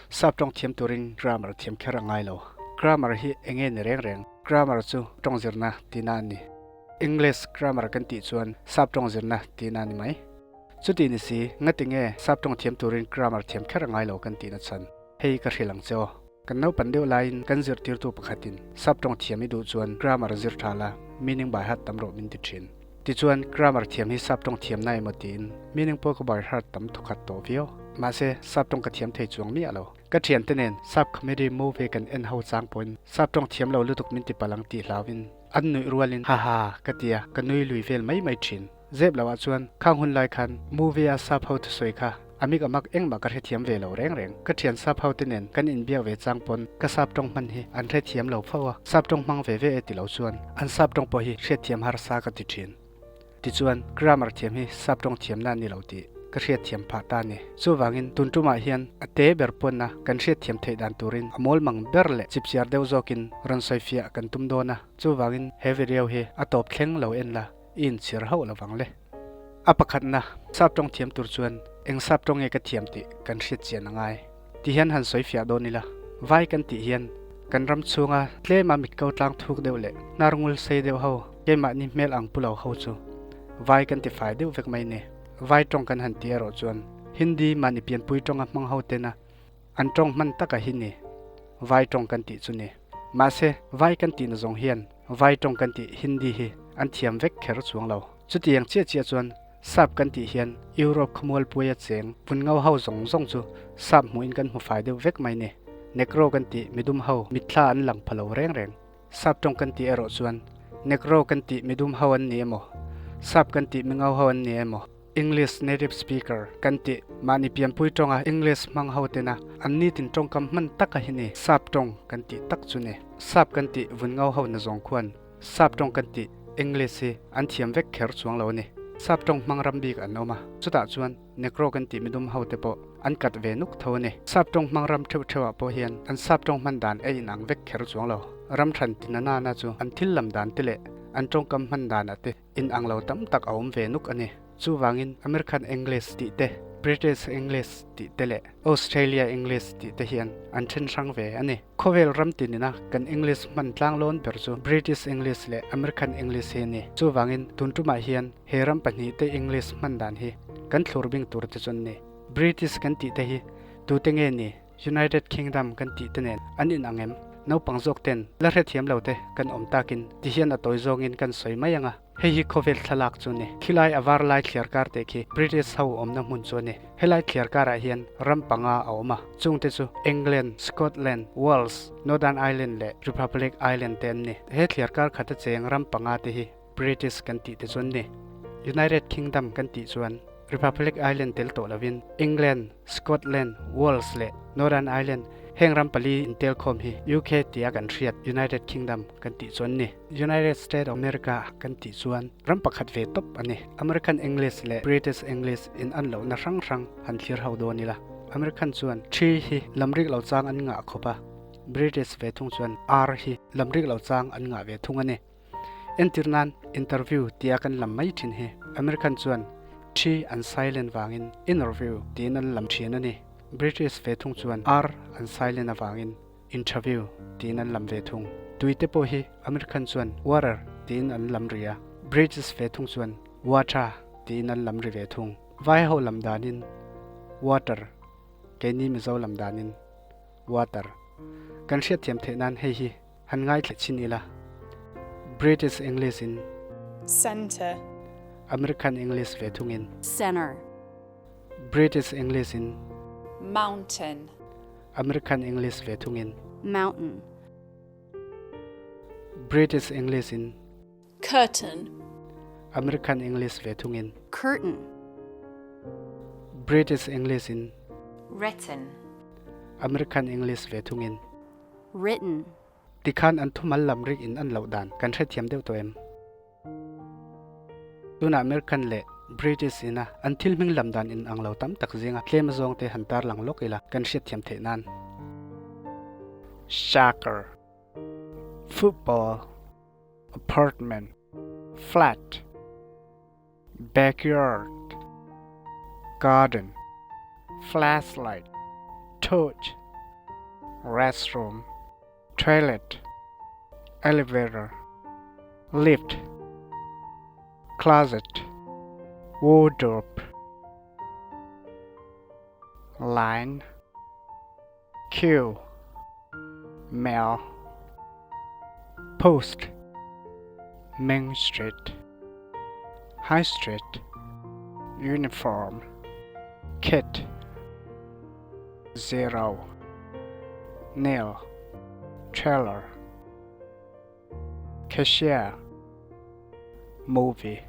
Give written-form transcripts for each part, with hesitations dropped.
Sap tawng thiam turin grammar thiam kher a ngai lo. Grammar hi eng nge ni reng reng? Grammar chu tawng zirna tihna a ni. English grammar kan tih chuan sap tawng zirna tihna a ni mai. Chuti ni si, ngati nge sap tawng thiam turin grammar thiam kher a ngai lo kan tihna chhan? Hei ka hrilh ang che aw. Kan naupan deuh laiin kan zirtirtu pakhatin sap tawng thiam i duh chuan grammar zir tha la, meaning by heart tam rawh min ti thin. Tichuan, grammar thiam hi sap tawng thiamna emaw tiin meaning pawh ka by heart tam thawkhat tawh viau. Mahse, sap tawng ka thiam thei chuang miah lo. Ka thiante nen sap comedy movie kan en ho chang pawhin sap tawng thiam lo lutuk min ti palh ang tih hlauhin an nuih rualin ha ha ka ti a, ka nui lui vel mai mai thin. Zep loah chuan khang hun lai khan movie a sap ho thusawi kha a mik a mak engmah ka hrethiam ve lo reng reng. Ka thian sap ho te nen kan inbiak ve chang pawn ka sap tawng hman hi an hrethiam lo fo a, sap tawng hmang ve ve e ti lo chuan an sap tawng pawh hi hriatthiam harsa ka ti thin. Tichuan grammar thiam hi sap tawng thiamna a ni lo tih ka hriatthiam phah ta a ni. Chuvangin tun tumah hian a te ber pawnna kan hriatthiam theih dan turin a mawl mang ber leh chipchiar deuh zawkin rawn sawifiah kan tum dawn a. Chuvangin he video hi a tawp thleng lo en la. I inchhir hauh lovang le. A pakhatna, sap tawng thiam tur chuan eng sap tawng nge ka thiam tih kan hriat chian a ngai. Ti hian han sawi fiah dawn ila, vai kan tih hian kan ram chhunga tlema mitko tlang thuk deuh leh hnar ngul sei deuh ho keimahni hmel ang pu lo ho chu vai kan ti fai deuh vek mai ni. Vai tawng kan han ti erawh chuan Hindi mahni pianpui tawnga hmang ho tena an tawng hman taka hi ni vai tawng kan tih chu ni. Mahse, vai kan tihna zawng hian Vai tawng kan tih Hindi hi an thiam vek kher chuang lo. Chutiang chiah chiah chuan Sap kan tih hian Europe khawmualpuia cheng vun ngo ho zawng zawng chu Sap hmuhin kan hmu fai deuh vek mai ni. Negro kan tih midum ho mitthla an lang pha lo reng reng. Sap tawng kan tih erawh chuan Negro kan tih midum ho an ni emaw, Sap kan tih mingo ho an ni emaw, English native speaker kan tih mahni pianpui tawnga English hmang ho tena an nitin tawngkam hman taka hi ni Sap tawng kan tih tak chu ni. Sap kan tih vun ngau ho na zawng khuan Sap tawng kan tih English hi an thiam vek kher chuang lo a ni. Sap tawng hmang ram bik an awm a, chutah chuan Negro kan tih midum ho te pawh an kat ve nuk tho a ni. Sap tawng hmang ram theuh theuhah pawh hian an sap tawng hman dan a inang vek kher chuang lo. Ram hran tina nana chu an thil lam dan te leh an tawngkam hman danah te In ang lo tam tak a awm ve nuk a ni. Chuvangin American English tih te, British English tih te leh Australia English tih te hian an then hrang ve a ni. Khawvel ram tinina kan English hman tlanglawn ber chu British English leh American English hi a ni. Chuvangin tun tumah hian he ram pahnih te English hman dan hi kan thlur bing tur te chu an ni. British kan tih te hi tute nge ni? United Kingdom kan tih te nen an inang em? Naupang zawk ten la hrethiam lo te kan awm takin ti hian a tawi zawngin kan sawi mai ang a, hei hi khawvel thlalak chu ni. Khilai a var lai thliar kar te khi British ho awmna hmun chu a ni. Helai thliar karah hian ram panga a awm a, chungte chu England, Scotland, Wales, Northern Ireland leh Republic Ireland te an ni. He thliar kar khata cheng ram panga te hi British kan tih te chu an ni. United Kingdom kan tih chuan Republic Ireland tel tawh lovin England, Scotland, Wales leh Northern Ireland heng ram pali intelkhawm hi UK tia kan hriat United Kingdom kan tih chu an ni. United States of America kan tih chuan ram pakhat ve tawp a ni. American English leh British English in an lohna hrang hrang han thlir ho dawn ila. American chuan thi hi lamrik lo chang an ngah khawp a, British ve thung chuan R hi lamrik lo chang an ngah ve thung a ni. Entir nan interview tia kan lam mai thin hi American chuan T an silent vangin interview tiin an lam thin a ni. British ve thung chuan R an silent avangin interview tiin an lam ve thung. Tui te pawh hi American chuan water tiin an lam ri a, British ve thung chuan water tiin an lam ri ve thung. Vai ho lam danin water, keini Mizo lam danin water. Kan hriatthiam theih nan hei hi Han ngaithla chin ila. British English in. Centre. American English ve thungin. Center. British English in. Mountain. American English ve thungin. Mountain. British English in. Curtain. American English ve thungin. Curtain. British English in. Written. American English ve thungin. Written. Tikhan an thumal lam rik in an loh dan kan hrethiam deuh tawh em? Tunah American leh British ina an thil hming lam dan in ang lo tam tak zinga tlem azawng te han tarlang lawk ila kan hriatthiam theih nan. Soccer, Football, Apartment, Flat, Backyard, Garden, Flashlight, Torch. Restroom, toilet, elevator, lift, closet, wardrobe, line, queue, mail, post, main street, high street, uniform, kit, zero, nil, trailer, cashier, movie,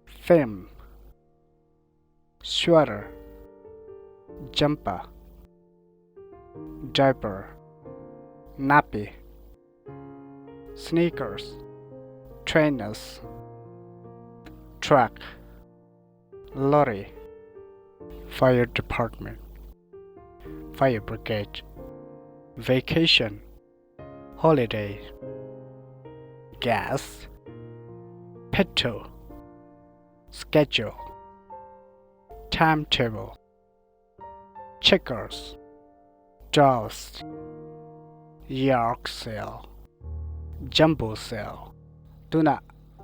film, sweater, jumper, diaper, nappy, sneakers, trainers, truck, lorry, fire department, fire brigade, vacation, holiday, gas, petrol, schedule, timetable, checkers, dolls, york sale, jumbo sale. Tuna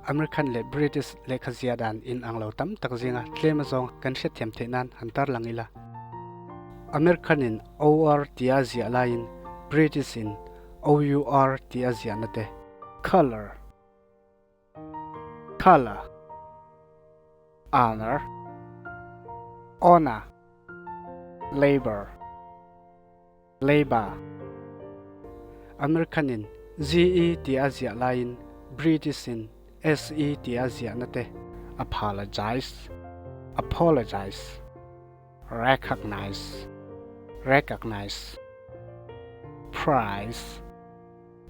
American leh British lehkha zia dan in ang lo tam tak zinga tlem azawng kan hriatthiam theih nan han tarlang ila. American in OR tia ziah laiin British in OUR tia ziahna te. Colour, colour, honour, honour, labour, labour. American in GE tia ziah laiin British in SE tia ziahna te. Apologise, apologise, recognise, recognise, prize,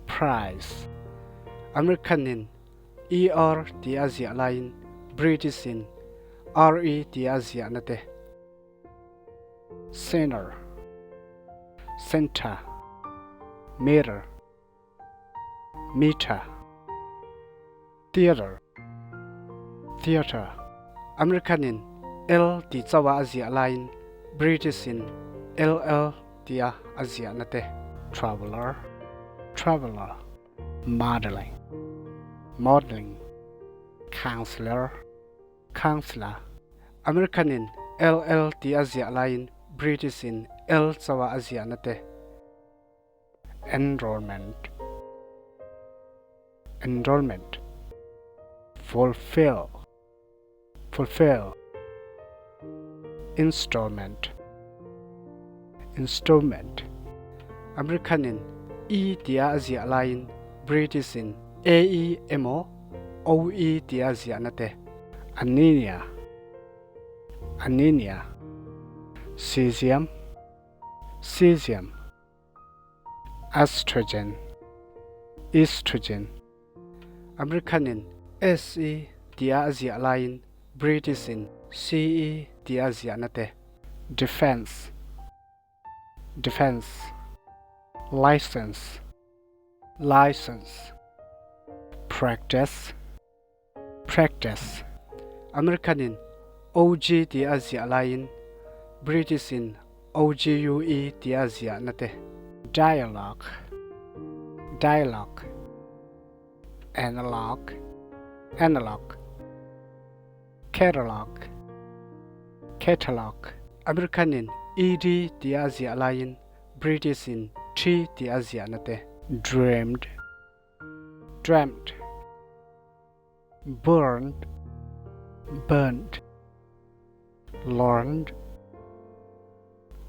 prize. American in ER tia ziah laiin British in RE tia ziahna te. Center, Centre, Meter, Meter, Theatre, Theatre. American in L tih chauha a ziah laiin British in LL tia a ziahna te. Traveller, Traveller, Modelling, Modelling, Counsellor, Counsellor. American in LL tih a ziah laiin British in L chauha a ziahna te. Enrollment, Enrollment, Fulfill, Fulfill, Installment, Installment. American in E tia a ziah laiin British in AE emaw OE tia ziahna te. Anemia, Anemia, Cesium, Cesium, Estrogen, Estrogen. American in SE tia a ziah laiin British in CE tia ziahna te. Defence, Defence, Licence, Licence, Practice, Practice. American in OG ti a ziah laiin British in OGUE ti a ziahna te. Dialogue, Dialogue, Analog, Analog, Catalog, Catalog. American in ED ti a ziah laiin British in T ti a ziahna te. Dreamed, Dreamt, Burned, Burnt, Learned,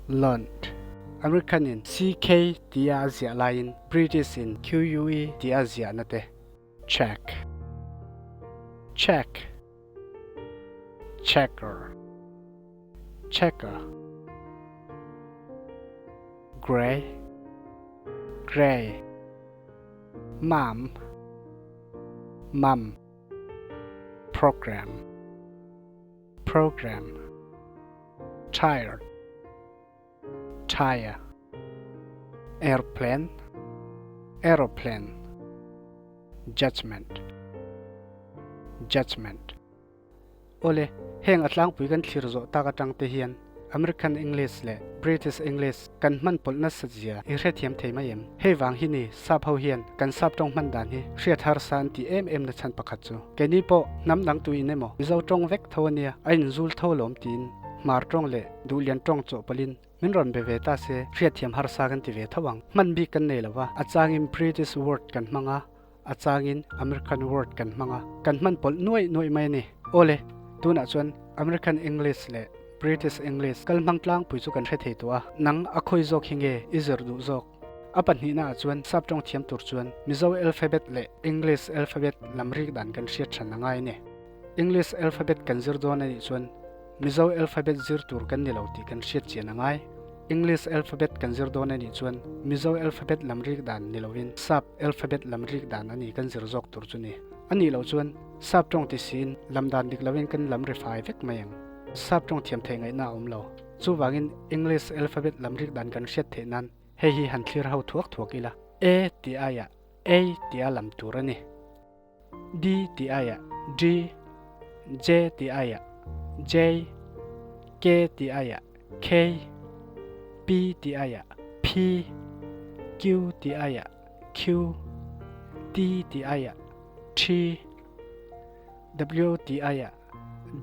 Learnt. American in CK tia a ziah laiin British in QUE tia a ziahna te. Check, Cheque, Checker, Checker, Grey, Grey, Mum, Mum, Program, Programme, Tired, Tire, Airplane, Aeroplane, Judgement, Judgement. Awle, heng a tlangpui kan thlir zawh tak atang te hian American English leh British English kan hman pawlh nasa zia i hrethiam thei mai em? Hei vang hi ni sap ho hian kan sap tawng hman dan hi hriat harsa an tih em em na chhan pakhat chu. Keini pawh hnam dang tuin emaw Mizo tawng vek tho ania a inzul tho lawm tiin Hmar tawng leh Duhlian tawng chawhpawlhin min rawn be ve ta se hriatthiam harsa kan ti ve tho ang. Hman bik kan nei lo va, a changin British word kan hmang a, a changin American word kan hmang a, kan hman pawlh nuaih nuaih mai a ni. Awle, tunah chuan American English leh British English kal hmang tlangpui chu kan hre thei tawh a, nang a khawi zawk hi nge i zir duh zawk? A pahnihna ah chuan sap tawng thiam tur chuan Mizo alphabet leh English alphabet lam rik dan kan hriat hran a ngai a ni. English alphabet kan zir dawn a nih chuan Mizo alphabet zir tur kan ni lo tih kan hriat chian a ngai. English alphabet kan zir dawn a nih chuan Mizo alphabet lam rik dan ni lovin Sap alphabet lam rik dan a ni kan zir zawk tur chu ni. A nih loh chuan Sap tawng ti siin lam dan dik lovin kan lam ri fai vek mai ang. Sap tawng thiam theih ngaihna a awm lo. Chuvangin English alphabet lam rik dan kan hriat theih nan hei hi han thlir ho thuak thuak ila. A tih aiah A tia lam tur a ni. D tih aiah D, J tih aiah J, K tih aiah K, P tih aiah P, Q tih aiah Q, T tih aiah T, W tih aiah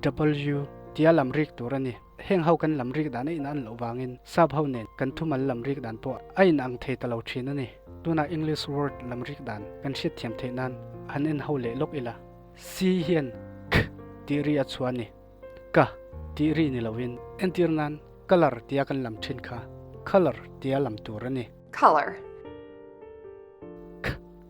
W tia lam rik tur a ni. Heng ho kan lam rik dan a in an loh vangin sap ho nen kan thumal lam rik dan pawh a in ang thei ta lo thin a ni. Tunah English word lam rik dan kan hriatthiam theih nan han en ho leh lawk ila. C hian k tih ri a chhuah a ni. Ka tih ri ni lovin entir nan colour tia kan lam thin kha colour tia lam tur a ni. Colour. K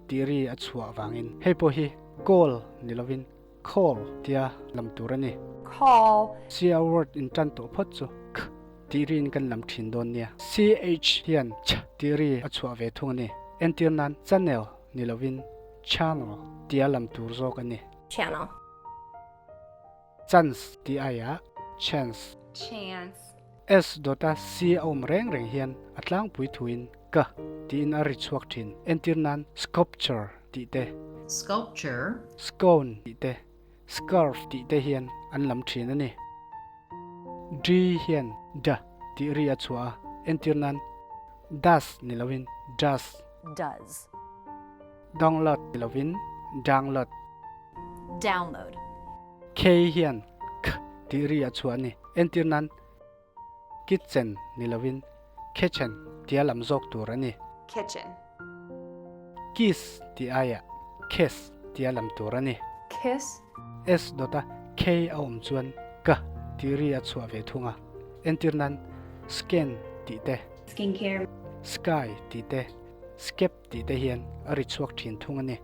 tih ri a chhuah vangin hei pawh hi call ni lovin Call tia lam tur a ni. Call. C-a word in tan tawh phawt chu k tih riin kan lam thin dawn nia. CH hian ch tih ri a chhuah ve thung a ni. Entir nan channel ni lovin channel tia lam tur zawk a ni. Channel. Chance tih aiah chance. Chance. S dawta C a awm reng reng hian a tlangpui thuin k tiin a ri chhuak thin. Entir nan sculpture tih te, Sculpture. Scone tih te, scarf tih te hian an lam thin a ni. D hian d tih ri a chhuah a, entir nan das ni lovin does. Does. Download ni lovin download. Download. K hian k tih ri a chhuah a ni. Entir nan kitchen ni lovin kitchen tia lam zawk tur a ni. Kitchen. Kiss tih aiah kiss tia lam tur a ni. Kiss. S dawta K a awm chuan k tih ri a chhuah ve thung a. Entir nan scan tih te, Skincare. Sky tih te, skep tih te hian a ri chhuak thin thung a ni.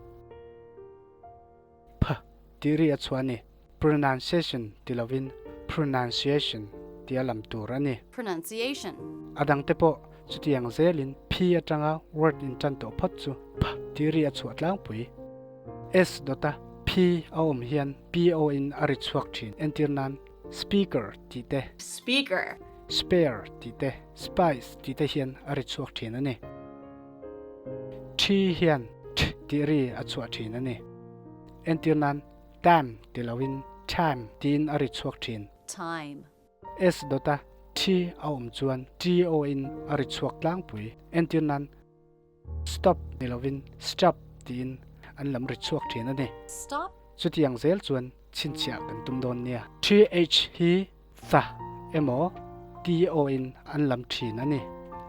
Ph tih ri a chhuah a ni. Pronunciation ti lovin Pronunciation tia lam tur a ni. Pronunciation. A dangte pawh chutiang zelin P atanga word in tan tawh phawt chu Ph tih ri a chhuah tlangpui. S dawta P a awm hian PO in a ri chhuak thin. Entir nan Speaker tih te. Speaker. Spare tih te, Spice tih te hian a ri chhuak thin a ni. Thi hian th tih ri a chhuah thin a ni. Entir nan time ti loin time tiin a ri chhuak thin. Time. S dawta thi a awm chuan to in a ri chhuak tlangpui. Entir nan stop ni lovin stop tiin an lam ri chhuak thin a ni. Stop. Chutiang zel chuan chhinchhiah kan tum dawn nia. Th hi tha emaw to in an lam thin a ni.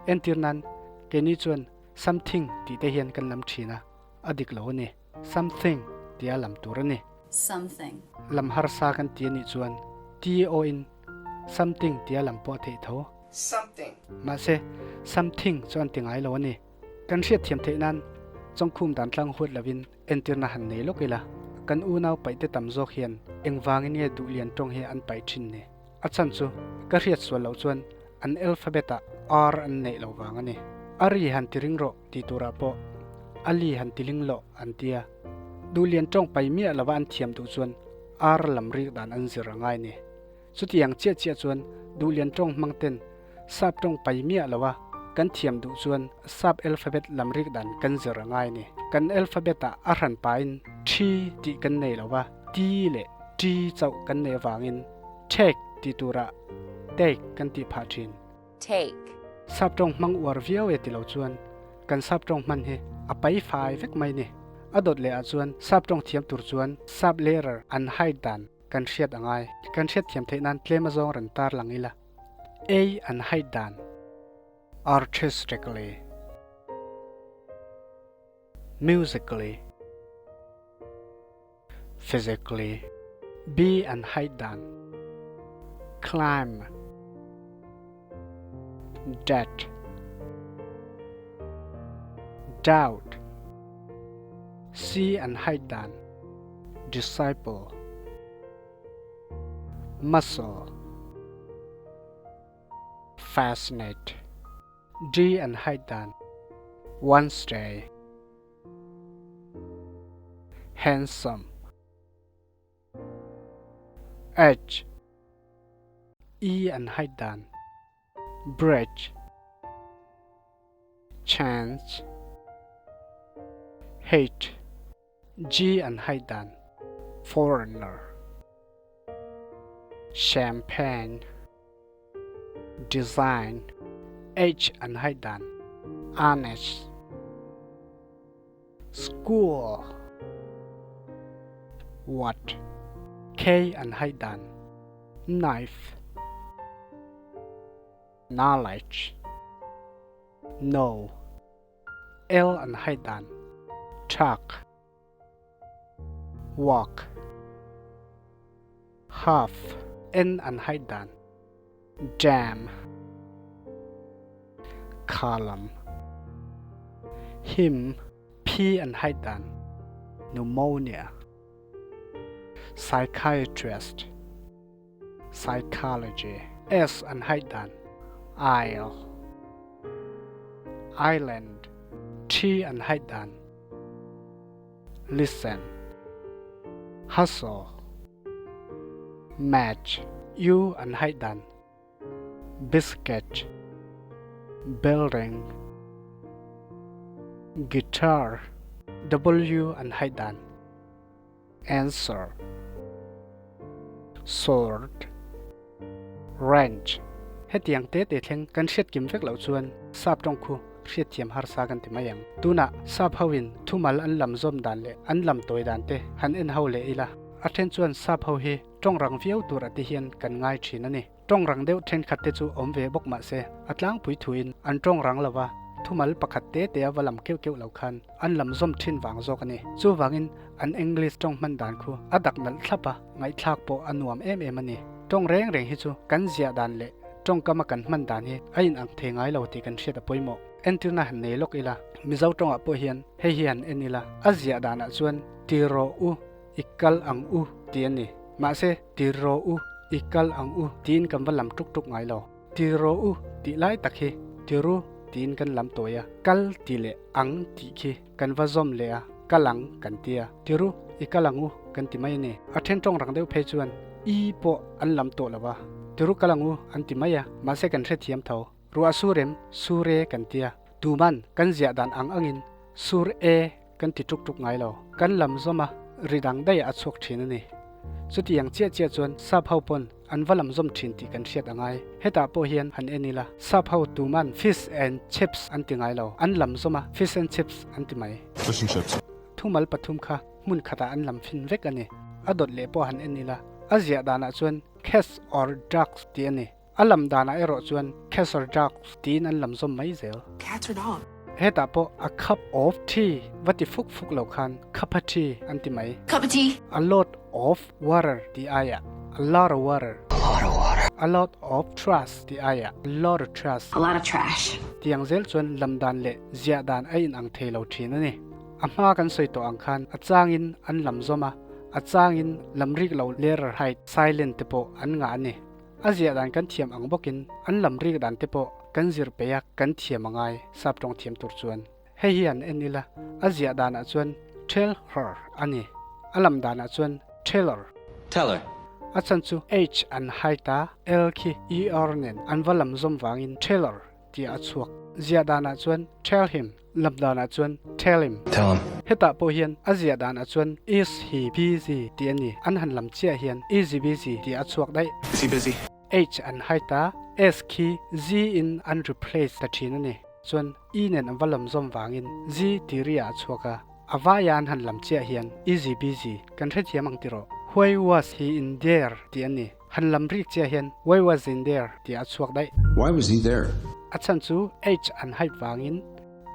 Entir nan keini chuan something tih te hian kan lam thin a, a dik lo a ni. Something tia lam tur a ni. Something. Lam harsa kan ti a nih chuan to in something tia lam pawh a theih tho. Something. Mahse, something chu an ti ngai lo a ni. Kan hriatthiam theih nan chawngkhum dan tlang huat lovin entirna han nei lawk ila, kan unau paihte tam zawk hian engvangin nge duhlian tawng hi an paih thin ni? A chhan chu ka hriat sual loh chuan an alphabet ah R an neih lo vang a ni. A ri han ti ring rawh tih turah pawh a li han ti ling loh an ti a. Duhlian tawng pai miah lova an thiam duh chuan R lam rik dan an zir a ngai ni. Chutiang chiah chiah chuan duhlian tawng hmang ten sap tawng pai miah lo a, kan thiam duh chuan sap alphabet lam rik dan kan zir a ngai ni. Kan alphabet ah a hran pain T tih kan nei lo va, T leh T chauh kan nei avangin take tih turah Take kan tih phah thin. Take. Sap tawng hmang uar viau e ti lo chuan kan sap tawng hman hi a pai fai vek mai ni. A dawt leh ah chuan sap tawng thiam tur chuan sap lerer an hide dan kan hriat a ngai. Kan hriat thiam theih nan tlem azawng rawn tar lang ila. A an hide dan. Artistically. Musically. Physically. B an hide dan. Climb. Debt. Doubt. C an hide dan. Disciple. Muscle. Fascinate. D an hide dan. Wednesday. Handsome. H. E an hide dan. Bridge. Chance. Hate. G an hide dan. Foreigner. Champagne. Design. H an hide dan. Honest. School. What. K an hide dan. Knife. Knowledge. No. L an hide dan. Truck. Walk. Half. N an hide dan. Jam. Column. Him. P an hide dan. Pneumonia. Psychiatrist. Psychology. S an hide dan. Aisle. Island. T an hide dan. Listen. Hustle. Match. U an hide dan. Biscuit. Building. Guitar. W an hide dan. Answer. Sword. Wrench. Hetiang te te thleng kan hriat kim vek loh chuan sap tawng khu hriat thiam harsa kan ti mai ang. Tunah sap hoin thumal an lam zawm dan leh an lam tawi dan te han en ho leh ila. A then chuan sap ho hi tawng rang viau tur a ti hian kan ngai thin a ni. Tawng rang deuh thenkhat te chu awm ve bawk mahse a tlangpui thuin an tawng rang lova thumal pakhat te te a va lam keuh keuh lo khan an lam zawm thin vang zawk a ni. Chuvangin an English tawng hman dan khu a dak nalh thlap a, ngaihthlak pawh a nuam em em a ni. Tawng reng reng hi chu kan ziah dan leh tawngkama kan hman dan hi a inang thei ngai lo tih kan hriat a pawimawh. Entirna han nei lawk ila, Mizo tawngah pawh hian hei hi han en ila, a ziah danah chuan ti rawh u, i kal ang u tih a ni. Mahse, ti rawh u, i kal ang u tiin kan va lam tuk tuk ngai lo. Ti rawh u tih lai tak hi ti ru tiin kan lam tawi a, kal tih leh ang tih khi kan va zawm leh a, kal ang kan ti a, ti ru i kal ang u kan ti mai a ni. A then tawng rang deuh phei chuan i pawh an lam tawh lo a, ti ru kal ang u an ti mai a, mahse kan hrethiam tho. Ruah sur em, sur e kan ti a, tuman kan ziah dan ang angin sur e kan ti tuk tuk ngai lo. Kan lam zawm a, ri dang daih a chhuak thin a ni. Chutiang chiah chiah chuan sap ho pawn an va lam zawm thin tih kan hriat a ngai. Hetah pawh hian han en ila, sap ho tuman fish and chips an ti ngai lo, an lam zawm a, fish and chips an ti mai. Fish and chips. Thumal pathum kha hmun khatah an lam fin vek a ni. A dawt leh pawh han en ila, a ziah danah chuan cats or ducks tih a ni. A lam danah erawh chuan cats or dogs tiin an lam zawm mai zel. Cats or dogs? Hetah pawh a cup of tea va ti fuk fuk lo khan cup a tea an ti mai. Cup of tea. A lot of water tih aiah a lot of water. A lot of water. A lot of trash tih aiah a lot of trash. A lot of trash. Tiang zel chuan lam dan leh ziah dan a inang thei lo thin a ni. A hma kan sawi tawh ang khan a changin an lam zawm a, a changin lam rik lo letter height silent te pawh an ngah a ni. A ziah dan kan thiam ang bawkin an lam rik dan te pawh kan zir peih a, kan thiam a ngai, sap tawng thiam tur chuan. Hei hi an en ila, a ziah danah chuan tell her a ni, a lam danah chuan teller. Teller. A chhan chu H an hai ta, L khi ER nen an va lam zawm vangin teller tih a chhuak. Ziah danah chuan tell him, lam danah chuan tell him. Tell him. Hetah pawh hian a ziah danah chuan is he busy tih a ni. An han lam chiah hian is he busy tih a chhuak daih. Is he busy? H an hide a, S khi Z in an replace ta thin a ni. Chuan E nen an va lam zawm vangin Z tih ri ah a chhuak a, a vaia an han lam chiah hian easy busy kan hrethiam ang tiraw? Why was he in there tih a ni. Han lam rik chiah hian Why was in there tih a chhuak daih. Why was he there? A chhan chu H an hype vangin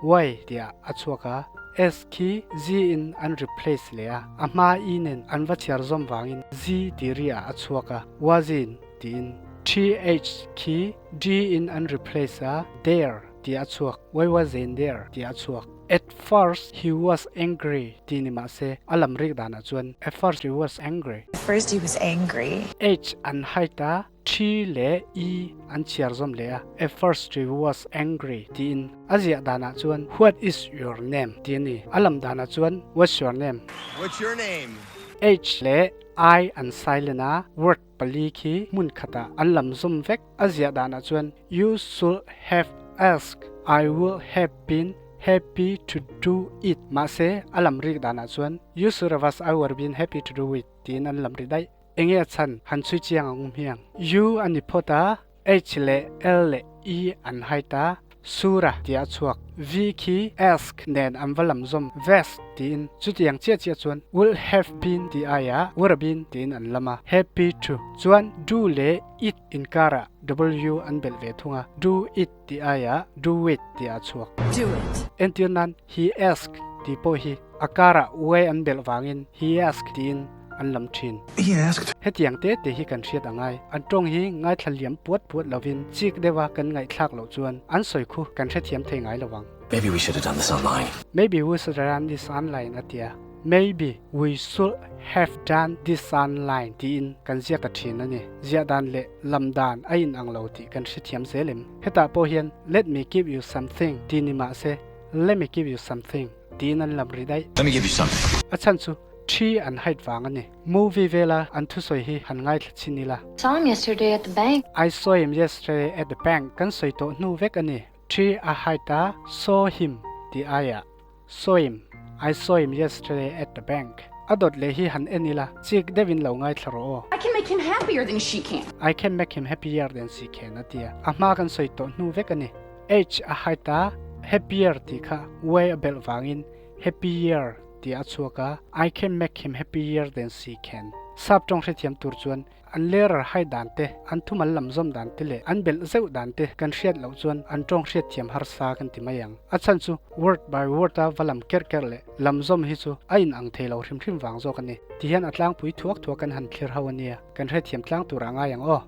Y tih a chhuak a, S khi Z in an replace leh a, a hma E nen an va chhiar zawm vangin Z tih ri ah a chhuak a, was in tiin. TH khi D in an replace a, there tih a chhuak, Why was in there tih a chhuak. At first he was angry tih ni mah se, a lam rik danah chuan At first he was angry. At first he was angry. H an hide a, T leh E an chhiar zawm leh a, At first he was angry tiin a ziah danah chuan What is your name tih a ni. A lam danah chuan What's your name? What's your name? H leh I an silent a, word pali khi hmun khatah an lam zawm vek. A ziah danah chuan You should have asked, I would have been happy to do it. Mahse, a lam rik danah chuan You should have asked, I would have been happy to do it tiin an lam ri daih. Enge a chhan han chhui chiang ang um hiang. U a ni phawt a, H leh L leh E an hai ta, Sura tih a chhuak. V khi ask nen an va lam zawm vest tiin chutiang chiah chiah chuan would have been tih aiah would have been tiin an lam a, happy to chuan do leh it inkarah W an belh ve thung a, do it tih aiah do it tih a chhuak. Do it. Entir nan he ask tih pawh hi a karah y an belh vangin he ask tiin an lam thin. He asked. Hetiang te te hi kan hriat a ngai. An tawng hi ngaithla liam puat puat lovin chik deuha kan ngaihthlak loh chuan an sawi khu kan hrethiam thei ngai lo ang. Maybe we should have done this online. Maybe we should have done this online a tia. Maybe we should have done this online tiin kan ziak ta thin a ni. Ziah dan leh lam dan a inang lo tih kan hrethiam zel em? Hetah pawh hian let me give you something tih ni mah se lemme give you something tiin an lam ri daih. Let me give you something. A chhan chu thi an hide vang a ni. Movie vela an thusawi hi han ngaithla chin ila. Saw him yesterday at the bank. I saw him yesterday at the bank kan sawi tawh hnu vek a ni. Thi a hide a, saw him tih aiah saw him, I saw him yesterday at the bank. A dawt leh hi han en ila, chik deuhin lo ngaithla rawh aw. I can make him happier than she can. I can make him happier than she can a ti a, a hma kan sawi tawh hnu vek a ni. H a hide a, happier tih kha y a belh vangin happier tih a chhuak a, I can make him happier than she can. Sap tawng hrethiam tur chuan An lerar hai dan te, an thumal lam zawm dan te leh an belh zeuh dan te kan hriat loh chuan an tawng hriat thiam harsa kan ti mai ang. A chhan chu word by word a va lam kerh kerh leh lam zawm hi chu a in ang thei lo hrim hrim vang zawk a ni. Ti hian a tlangpui thuak thuak kan han thlir ho a nia, kan hrethiam tlang tur a ngai ang aw.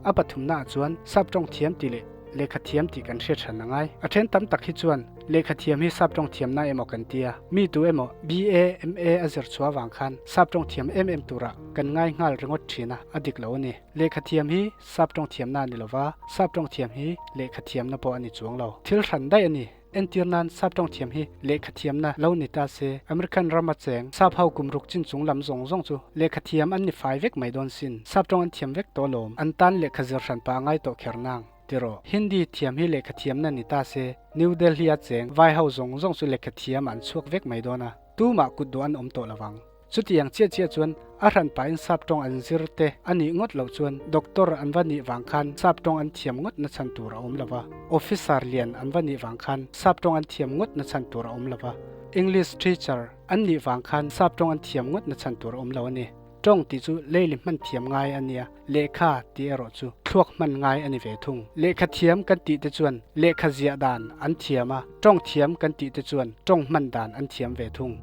A pathumnaah chuan sap tawng thiam tih leh lehkha thiam tih kan hriat hran a ngai. A then tam tak hi chuan lehkha thiam hi sap tawng thiamna emaw kan ti a, mi tu emaw BA, MA a zir chhuah avang khan sap tawng thiam em em turah kan ngai nghal ringawt thin a, a dik lo a ni. Lehkha thiam hi sap tawng thiamna a ni lova, sap tawng thiam hi lehkha thiamna pawh a ni chuang lo. Thil hran daih a ni. Entir nan sap tawng thiam hi lehkha thiamna lo ni ta se, American rama cheng sap ho kum ruk chin chung lam zawng zawng chu lehkha thiam an ni fai vek mai dawn sin. Sap tawng an thiam vek tawh lawm. An tan lehkha zir hran pah a ngai tawh kher nang. Tiraw, Hindi thiam hi lehkha thiamna ni ta se, New Delhi a cheng vai ho zawng zawng chu lehkha thiam an chhuak vek mai dawn a, tumah kut duh an awm tawh lovang. Chutiang chiah chiah chuan a hran pahin sap tawng an zir te a nih ngawt loh chuan doctor an va nih vang khan sap tawng an thiam ngawt na chhan tur a awm lo va, officer lian an va nih vang khan sap tawng an thiam ngawt na chhan tur a awm lo va, English teacher an nih vang khan sap tawng an thiam ngawt na chhan tur a awm lo a ni. Tawng tih chu leili hman thiam ngai a nia, lehkha tih erawh chu thluak hman ngai a ni ve thung. Lehkha thiam kan tih te chuan lehkha ziah dan an thiam a, tawng thiam kan tih te chuan tawng hman dan an thiam ve thung.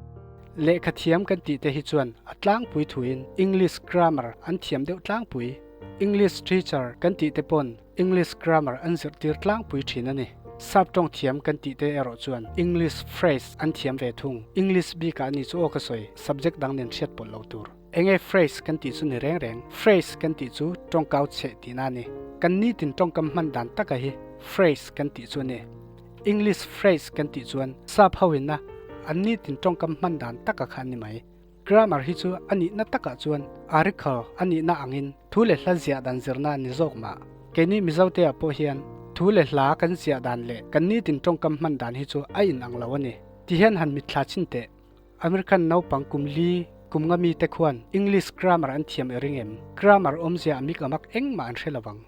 Lehkha thiam kan tih te hi chuan a tlangpui thuin English grammar an thiam deuh tlangpui. English teacher kan tih te pawn English grammar an zirhtir tlangpui thin a ni. Sap tawng thiam kan tih te erawh chuan English phrase an thiam ve thung. English bikah a ni chu aw ka sawi, subject dang nen hriat pawlh lo tur. Enge phrase kan tih chu ni reng reng? Phrase kan tih chu tawngkau cheh tihna a ni. Kan nitin tawngkam hman dan taka hi phrase kan tih chu a ni. English phrase kan tih chuan sap ho inna an nitin tawngkam hman dan taka kha a ni mai. Grammar hi chu a nihna takah chuan article a nihna angin thu leh hla ziah dan zirna a ni zawk mah. Keini Mizote-ah pawh hian thu leh hla kan ziah dan leh kan nitin tawngkam hman dan hi chu a inang lo a ni. Ti hian han mitthla chin teh. American naupang kum li Kum nga mite khuan English grammar an thiam i ring em? Grammar awmzia a mik a mak engmah an hre lovang.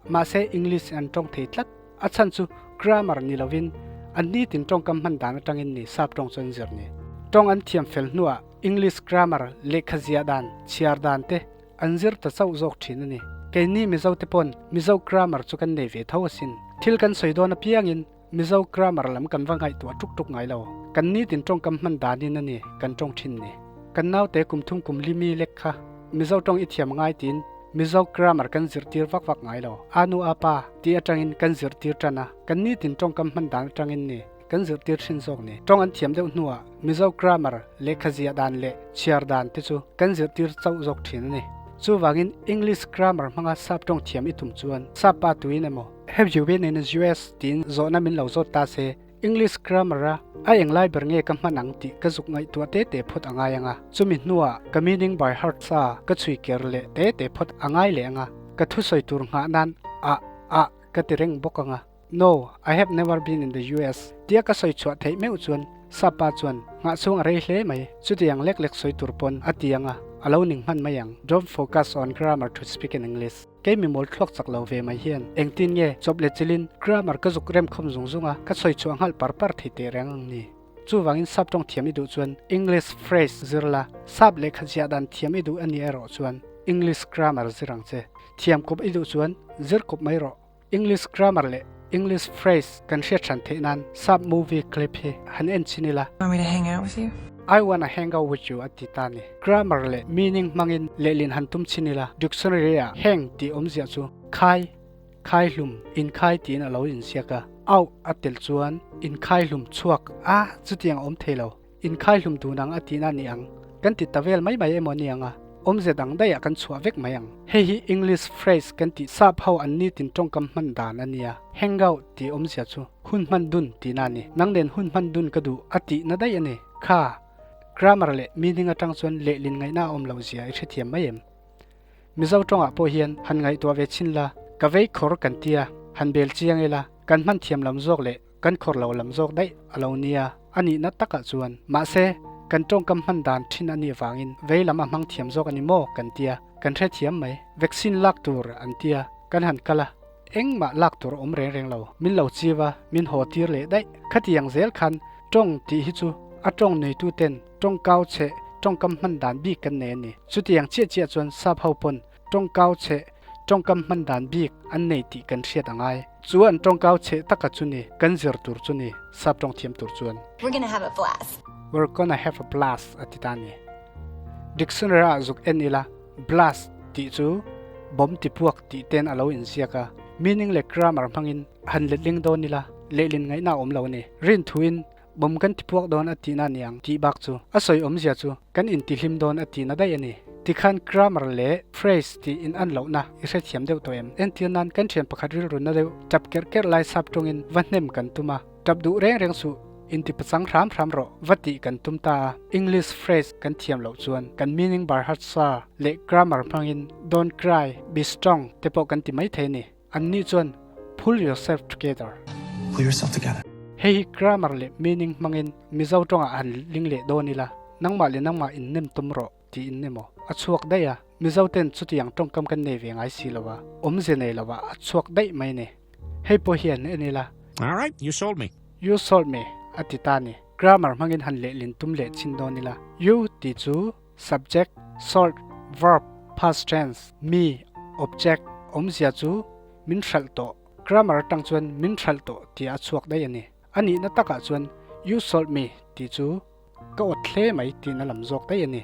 Mahse English an tawng thei tlat. A chhan chu grammar ni lovin an nitin tawngkam hman dan atangin ni sap tawng chu an zir ni. Tawng an thiam fel hnuah English grammar lehkha ziah dan, chhiar dan te an zir ta chauh zawk thin a ni. Keini Mizo te pawn Mizo grammar chu kan nei ve tho asin. Thil kan sawi dawn apiangin Mizo grammar lam kan va ngaihtuah tuk tuk ngai lo. Kan nitin tawngkam hman danin a ni kan tawng thin ni. Kan naute kum thum kum li mi lek kha Mizo tawng i thiam ngai tiin Mizo grammar kan zirtir vak vak ngai lo. A nu a pa tih atangin kan zirtir tan a, kan nitin tawngkam hman dan atangin ni kan zirtir thin zawk ni. Tawng an thiam deuh hnuah Mizo grammar lehkha ziah dan leh chhiar dan te chu kan zirtir chauh zawk thin a ni. Chuvangin English grammar hmanga sap tawng thiam i tum chuan sap pa tuin emaw, Have you been in US? tiin zawhna min lo zawt ta se, English grammar a a eng lai ber nge ka hman ang tih ka zuk ngaihtuah te te phawt a ngai ang a, chumi hnuah ka meaning by heart sa ka chhui ker leh te te phawt a ngai leh ang a, ka thusawi tur nghah nan ah ah ka ti reng bawk ang a. No, I have never been in the US tia ka sawi chhuah theih meuh chuan Sapa chuan nghah chhung a rei hle mai, chutiang lek lek sawi tur pawn a ti ang a, a lo ning hman mai ang. Don't focus on grammar to speak in English. Kei mi mawl thluak chak lo ve mai hian engtin nge chawp leh chilin grammar ka zuk rem khawm zung zung a, ka sawi chhuah nghalh par par thei teh reng ang ni. Chuvangin sap tawng thiam i duh chuan English phrase zir la, sap lehkha ziah dan thiam i duh a nih erawh chuan English grammar zir ang che. Thiam kawp i duh chuan zir kawp mai rawh. English grammar leh English phrase kan hriat hran theih nan sap movie clip hi han en chin ila. Want me to hang out with you? I wanna hang out with you a ti ta ni. Grammar leh meaning hmangin lehlin han tum chin ila. Dictionary ah hang tih awmzia chu khai, khai hlum, inkhai tiin a lo inziak a. Out a tel chuan inkhai hlum chhuak a chutiang a awm thei lo. Inkhai hlum dun ang a tihna ni ang. Kan ti ta vel mai mai emaw ni ang a, awmze dang daih ah kan chhuah vek mai ang. Hei hi English phrase kan tih sap ho an nitin tawngkam hman dan a nia. Hang out tih awmzia chu hun hman dun tihna a ni. Nang nen hun hman dun ka duh a tihna daih a ni. Kha grammar leh meaning atang chuan lehlin ngaihna a awm loh zia i hrethiam mai em? Mizo tawngah pawh hian han ngaihtuah ve chhin la, ka vei khawr kan tia, han bel chiang ila, kan hman thiam lam zawk leh Kan khawr lo lam zawk daih a lo nia, a nihna takah chuan. Mahse, kan tawngkam hman dan thin a nih vangin vei lam a hmang thiam zawk a ni maw kan tia, kan hrethiam mai. Vaccine lak tur an tia, kan han kal a, engmah lak tur a awm reng reng lo. Min lo chiu a, min haw tir leh daih. Khatiang zel khan tawng tih hi chu a tawng neituten tawngkau chhe tawngkam hman dan bik kan nei a ni. Chutiang chiah chiah chuan sap ho pawn Tawngkau chhe tawngkam hman dan bik an nei tih kan hriat a ngai. Chu an tawngkau chhe taka chu ni, kan zir tur chu ni, sap tawng thiam tur chuan. We're gonna have a blast. We're gonna have a blast a ti ta ni. Dictionary ah zuk en ila, blast tih chu bawm ti puak tih ten a lo inziak a, meaning leh grammar hmangin han letling dawn ila, lehlin ngaihna a awm lo a ni. Rinthuin bawm kan ti puak dawn a tihna ni ang tih bak chu a sawi awmzia chu kan intihlim dawn a tihna daih a ni. Tikhan grammar leh phrase tih in an lohna i hrethiam deuh tawh em? Entir nan kan thian pakhat rilrunna deuh tap kerh kerh lai sap tawngin va hnem kan tum a, tap duh reng reng suh, inti pachang hram hram rawh va tih kan tum ta a, English phrase kan thiam loh chuan kan meaning bar harsa leh grammar hmangin don't cry, be strong te pawh kan ti maithei a ni. An nih chuan pull yourself together. Pull yourself together. Hei hi grammar leh meaning hmangin Mizo tawngah han ling leh dawn ila, nangmah leh nangmah in nem tum rawh tiin emaw a chhuak daih a, Mizo ten chutiang tawngkam kan nei ve ngai si lo a, awmze nei lo ah a chhuak daih mai ni. Hei pawh hian en ila. All right, you sold me. You sold me a ti ta ni. Grammar hmangin han lehlin tum leh chin dawn ila, you tih chu Subject, Sort, Verb, Past tense, Me, Object, Awmzia chu min hralh tawh. Grammar atang chuan min hralh tawh tih a chhuak daih a ni. A nihna takah chuan You sold me tih chu ka awt hle mai tihna lam zawk daih a ni.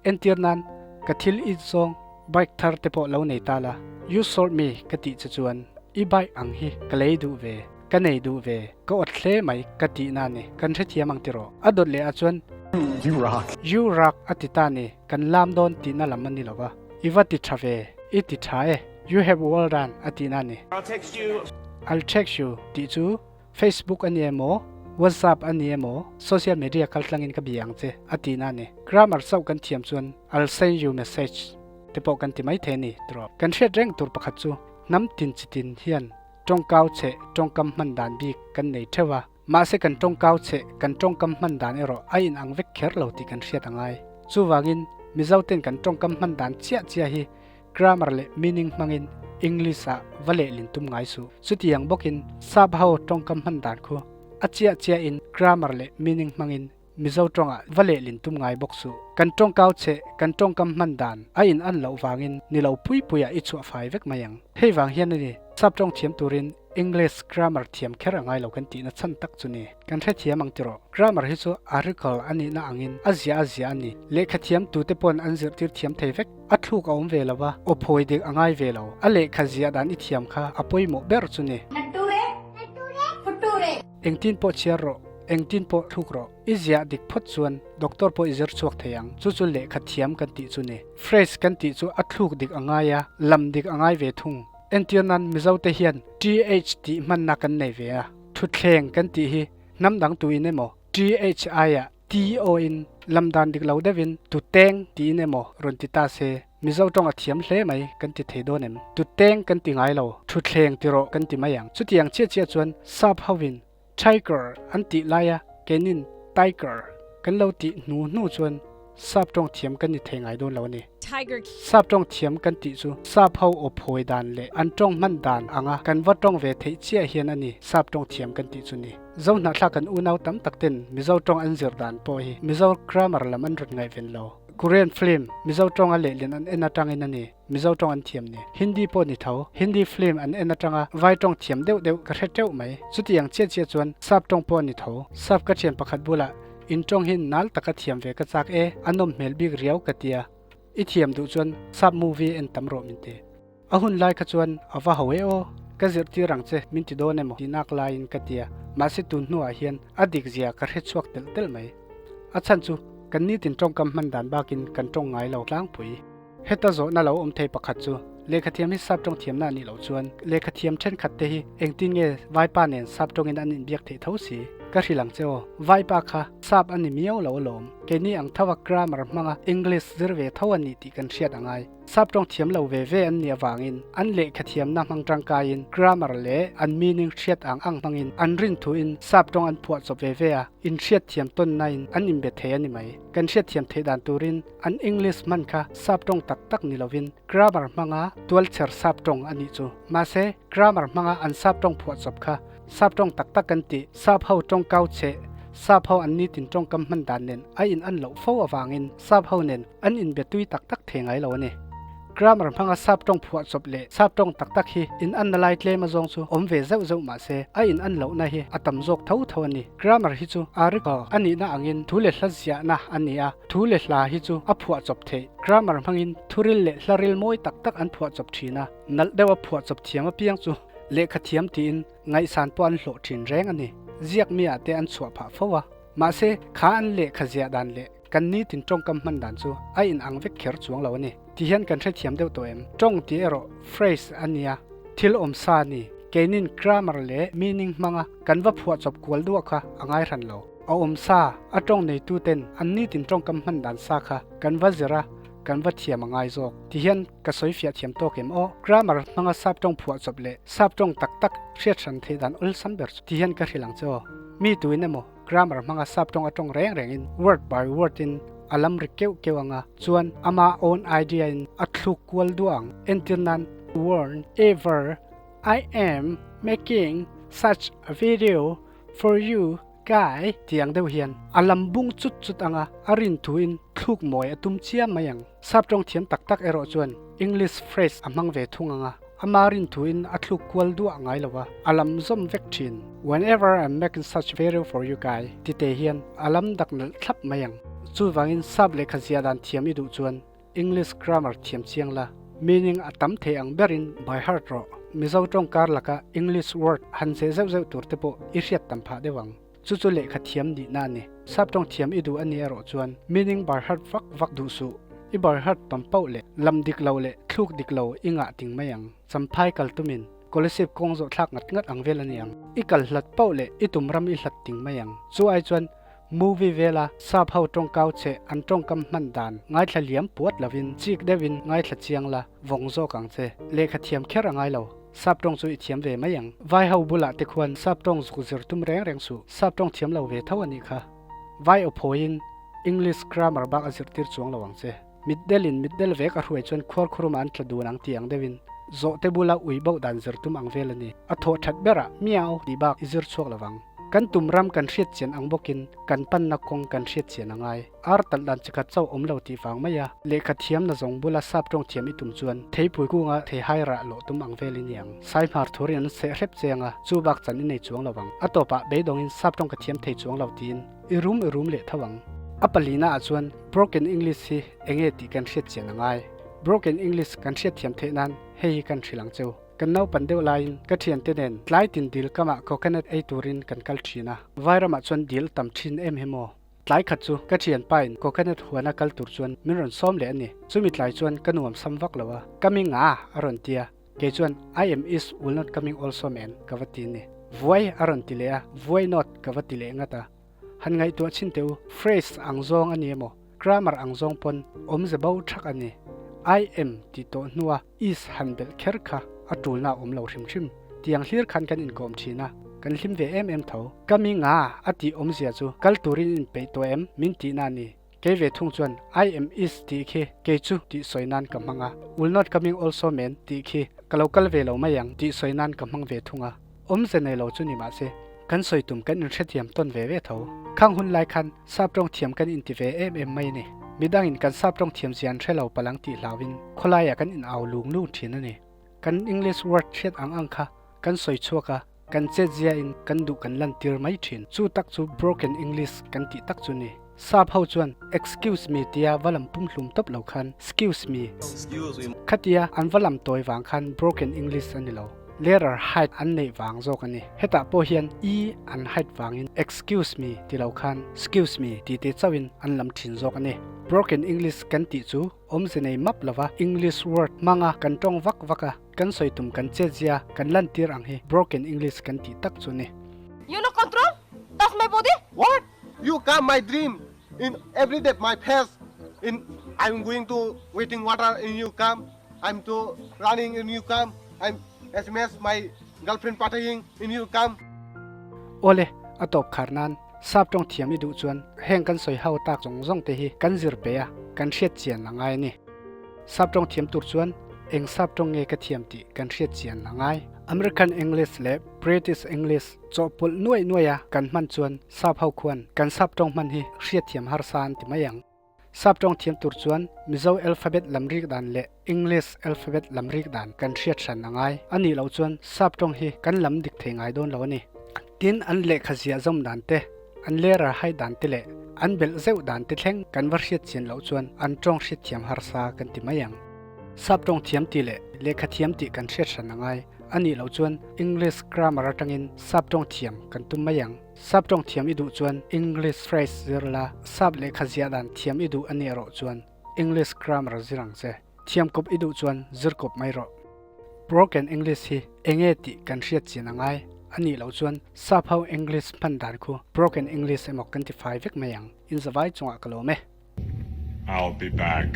Entir nan, ka thil it zawng bike thar te pawh lo nei ta la, You sold me ka tih che chuan i bike ang hi ka lei duh ve, ka nei duh ve, ka awt hle mai ka tihna a ni. Kan hrethiam ang tiraw? A dawt leh ah chuan You rock. You rock a ti ta ni, kan lam dawn tihna lam a ni lo va. I va ti tha ve, i ti tha e, you have well done a tihna a ni. I'll text you. I'll text you tih chu Facebook a ni emaw, WhatsApp a ni emaw, social media kaltlangin ka bia ang che a tihna a ni. Grammar chauh kan thiam chuan I'll send you message te pawh kan ti maithei a ni tiraw. Kan hriat reng tur pakhat chu hnam tin chi tin hian tawngkau cheh tawngkam hman dan bik kan nei theuh a. Mahse kan tawngkau cheh kan tawngkam hman dan erawh a inang vek kher lo tih kan hriat a ngai. Chuvangin Mizoten kan tawngkam hman dan chiah chiah hi grammar leh meaning hmangin English ah va lehlin tum ngai suh. Chutiang bawkin sap ho tawngkam hman dan khu a chiah chiahin grammar leh meaning hmangin Mizo tawngah va lehlin tum ngai bawk suh. Kan tawngkau cheh, kan tawngkam hman dan a in an loh vangin ni lo pui puiah i chhuah fai vek mai ang. Hei vang hian a ni, sap tawng thiam turin English grammar thiam kher a ngai lo kan tihna chhan tak chu ni. Kan hrethiam ang tiraw? Grammar hi chu article a nihna angin a ziah a ziah a ni. Lehkha thiam tute pawn an zirtir thiam thei vek. A thluk a awm ve lo a, aw phawi dik a ngai ve lo. A lehkha ziah dan i thiam kha a pawimawh ber chu ni. Engtin pawh chhiar rawh, engtin pawh thluk rawh. I ziah dik phawt chuan doctor pawh i zir chhuak thei ang. Chu chu lehkha thiam kan tih chu ni. Phrase kan tih chu a thluk dik a ngai a, lam dik a ngai ve thung. Entir nan Mizote hian TH tih hmanna kan nei ve a, thutthleng kan tih hi hnam dang tuin emaw TH aiah TO in lam dan dik lo deuhin tuteng tiin emaw rawn ti ta se, Mizo tawng a thiam hle mai kan ti thei dawn em? Tuteng kan ti ngai lo, thutthleng ti rawh kan ti mai ang. Chutiang chiah chiah chuan sap hovin Tiger an tih laia keinin Tiger kan lo tih hnu hnu chuan sap tawng thiam kan ni thei ngai dawn lo a ni. Tiger. Sap tawng thiam kan tih chu sap ho aw phawi dan leh an tawng hman dan anga kan va tawng ve theih chiah hian a ni sap tawng thiam kan tih chu ni. Zo hnahthlak kan unau tam tak ten Mizo tawng an zir dan pawh hi Mizo grammar lam an rawn ngaihven lo. Korean film Mizo tawnga lehlin an en atangin a ni. Mizo tawng an thiam ni. Hindi pawh ni tho. Hindi film an en atanga vai tawng thiam deuh deuh ka hre teuh mai. Chutiang chiah chiah chuan sap tawng pawh ni tho. Sap ka thian pakhat bulah in tawng hi nal taka thiam ve ka chak e, a nawm hmel bik riau ka tia. I thiam duh chuan sap movie en tam rawh min ti. A hun lai kha chuan a va ho e aw, ka zirtir ang che min ti dawn emaw tihnak laiin ka tia. Mahse tun hnuah hian a dik zia ka hre chhuak telh telh mai. A chhan chu kan nitin tawngkam hman dan bakin kan tawng ngai lo tlangpui. Heta zawhna lo awm thei pakhat chu, lehkhathiam hi sap tawng thiamna a nih loh chuan lehkhathiam thenkhat te hi engtin nge vaipa nen sap tawngin an inbiak theih tho si? Ka hrilh ang che aw, vaipa kha sap a ni miau lo alawm. Keini ang tho a grammar hmanga English zir ve tho a ni tih kan hriat a ngai. Sap tawng thiam lo ve ve an nih avangin an lehkhathiamna hmang tangkaiin grammar leh an meaning hriat ang ang hmangin an rin thuin sap tawng an phuah chawp ve ve a, inhriatthiam tawnnain an inbe thei a ni mai. Kan hriatthiam theih dan turin An English hman kha sap tawng tak tak ni lovin grammar hmanga tualchher sap tawng a nih chu. Mahse, grammar hmanga an sap tawng phuahchawp kha sap tawng tak tak kan tih, sap ho tawng kau cheh, sap ho an nitin tawngkam hman dan nen a in an loh fo avangin sap ho nen an inbe tui tak tak thei ngai lo a ni. Grammar hmanga sap tawng phuahchawp leh sap tawng tak tak hi in anna lai tlem azawng chu awm ve zeuh zeuh mahse a in an lohna hi a tam zawk tho tho a ni. Grammar hi chu article a nihna angin thu leh hla ziahna a ni a, thu leh hla hi chu a phuahchawp theih. Grammar hmangin thuril leh hlaril mawi tak tak an phuahchawp thin a, nalh deuha phuahchawp thiam apiang chu lehkha thiam tiin ngaihsan pawh an hlawh thin reng a ni. Ziak miah te an chhuah phah fo a, mahse kha an lehkha ziah dan leh kan nitin tawngkam hman dan chu a inang vek kher chuang lo a ni. Ti hian kan hrethiam deuh tawh em? Tawng tih erawh phrase a nia, thil awm sa a ni. Keinin grammar leh meaning hmanga kan va phuahchawp kual duah kha a ngai hran lo. A awm sa, a tawng neituten an nitin tawngkam hman dan sa kha kan va zir a, kan va thiam a ngai zawk. Ti hian ka sawi fiah thiam tawk em aw? Grammar hmanga sap tawng phuahchawp leh sap tawng tak tak hriat hran theih dan awlsam ber chu ti hian ka hrilh ang che aw. Mi tuin emaw Grammar hmanga sap tawng a tawng reng rengin word by word in a lam ri keuh keuh ang a, chuan ama own idea in a thluk kual duah ang. Entir nan, Warn ever I am making such a video for you guy tih ang deuh hian a lam bung chut chut ang a, a rin thu in thluk mawi a tum chiam mai ang. Sap tawng thiam tak tak erawh chuan English phrase a hmang ve thung ang a. Ama rin thuin a thluk kual duah ngai lo a, a lam zawm vek thin. Whenever I'm making such video for you guy ti te hian a lam dak nalh thlap mai ang. Chuvangin sap lehkha zia dan thiam i duh chuan English grammar thiam chiang la, meaning a tam thei ang berin by heart rawh. Mizo tawng kar laka English word han zeh zeuh zeuh tur te pawh i hriat tam phah deuh ang. Chu chu lehkha thiam nihna a ni. Sap tawng thiam i duh a ni erawh chuan meaning bar heart vak vak duh suh. I bar heart tam pauh leh lam dik lo leh thluk dik lo i ngah ting mai ang. Champhai kal tumin Kolasib kawng zawh thlak ngat ngat ang vel a ni ang. I kal hlat pauh leh i tum ram i hlat ting mai ang. Chu ai chuan movie vela sap ho tawngkau cheh an tawngkam hman dan ngaithla liam puat lovin chik deuhin ngaithla chiang la vawng zawk ang che. Lehkha thiam kher a ngai lo. Sap tawng chu i thiam ve mai ang. Vai ho bulah te khuan sap tawng zuk zir tum reng reng suh. Sap tawng thiam lo ve tho a nih kha. Vai aw phawiin English grammar bak a zirtir chuang lo ang che. Mitdelin mitdel vek a hruai chuan khuarkhuruma an tla dun ang tih ang deuhin zawhte bula ui boh dan zir tum ang vel a ni. A thawh that berah miau tih bak i zir chhuak lovang. Kan tum ram kan hriat chian ang bawkin kan panna kawng kan hriat chian a ngai. Ar talh dan chikhat chauh awm lo tih vang mai a, lehkha thiamna zawng bula sap tawng thiam i tum chuan theipui kunga theihai rah lawh tum ang vel i ni ang. Saihmar thurin an seh hrep che anga chu bak chan i nei chuang lo ang. A tawpah beidawngin sap tawng ka thiam thei chuang lo tiin i rum i rum leh tho ang. A palina ah chuan broken English hi enge tih kan hriat chian a ngai. Broken English kan hriat thiam theih nan hei hi kan hrilh ang cheu. Kan naupan deuh laiin ka thiante nen tlai tin dil kamah coconut ei turin kan kal thin a. Vairamah chuan dil tam thin em hi maw? Tlai khat chu ka thianpa in coconut huana kal tur chuan min rawn sawm leh a ni. Chumi tlai chuan ka nuam sam vak lo a, Coming a! a rawn ti a. Kei chuan I am is will not coming also man ka va ti ni. Vuai a rawn ti leh a, Vuai not ka va ti leh ngat a. Han ngaihtuah chhin teh u, phrase ang zawng a ni emaw, grammar ang zawng pawn awmze bo thak a ni. I am tih tawh hnua is han belh kher kha a tulna a awm lo hrim hrim. Tiang hlir khan kan inkawm thin a, kan hlim ve em em tho. Coming a a tih awmzia chu kal turin inpeih tawh em min tihna a ni. Kei ve thung chuan I am is tih khi kei chu tih sawi nan ka hmang a, will not coming also men tih khi ka lo kal ve lo mai ang tih sawi nan ka hmang ve thung a. Awmze nei lo chu ni mahse kan sawi tum kan inhrethiam tawn ve ve tho. Khang hun lai khan sap tawng thiam kan inti ve em em mai a ni. Midangin kan sap tawng thiam zia an hre lo palang tih hlauin khawlaiah kan inau lung lung thin a ni. Kan English word hriat ang ang kha kan sawi chhuak a, Kan chetzia in kan duh kan lantir mai thin. Chu tak chu broken English kan tih tak chu ni. Sap ho chuan excuse me tia va lam pumhlum tawp lo khan excuse me khatia an va lam tawi vang khan broken English a ni lo. Letter height an neih vang zawk a ni. Hetah pawh hian e an height vangin excuse me ti lo khan excuse me ti te chauhin an lam thin zawk a ni. Broken English kan tih chu awmze nei map lova English word hmanga kan tawng vak vak a. Kan sawi tum kan chetzia kan lantir ang hi broken English kan tih tak chu ni. You no control touch my body. What? You come my dream in every day my face in I'm going to waiting water in you come I'm to running in you come I'm sms my girlfriend partying in you come. Awle, a tawp khar nan sap tawng thiam i duh chuan heng kan sawi ho tak zawng zawng te hi kan zir pe a, kan hriat chian a ngai a ni. Sap tawng thiam tur chuan eng sap tawng nge ka thiam tih kan hriat chian a ngai. American English leh British English chawhpawlh nuaih nuaih a kan hman chuan sap ho khuan kan sap tawng hman hi hriatthiam harsa an ti mai ang. Sap tawng thiam tur chuan Mizo alphabet lam rik dan leh English alphabet lam rik dan kan hriat hran a ngai. A nih loh chuan sap tawng hi kan lam dik thei ngai dawn lo a ni. Tin, an lehkha ziah zawm dan te, an lerar hai dan te leh an belh zeuh dan te thleng kan va hriat chian loh chuan an tawng hriatthiam harsa kan ti mai ang. Sap tawng thiam tih leh lehkha thiam tih kan hriat hran a ngai. A nih loh chuan English grammar atangin sap tawng thiam kan tum mai ang. Sap tawng thiam i duh chuan English phrase zir la, sap lehkha ziah dan thiam i duh a nih erawh chuan English grammar zir ang che. Thiam kawp i duh chuan zir kawp mai rawh. Broken English hi enge tih kan hriat chian a ngai a nih loh chuan sap ho English hman dan khu broken English emaw kan ti fai vek mai ang. Inzavai chungah ka lawm e. I'll be back.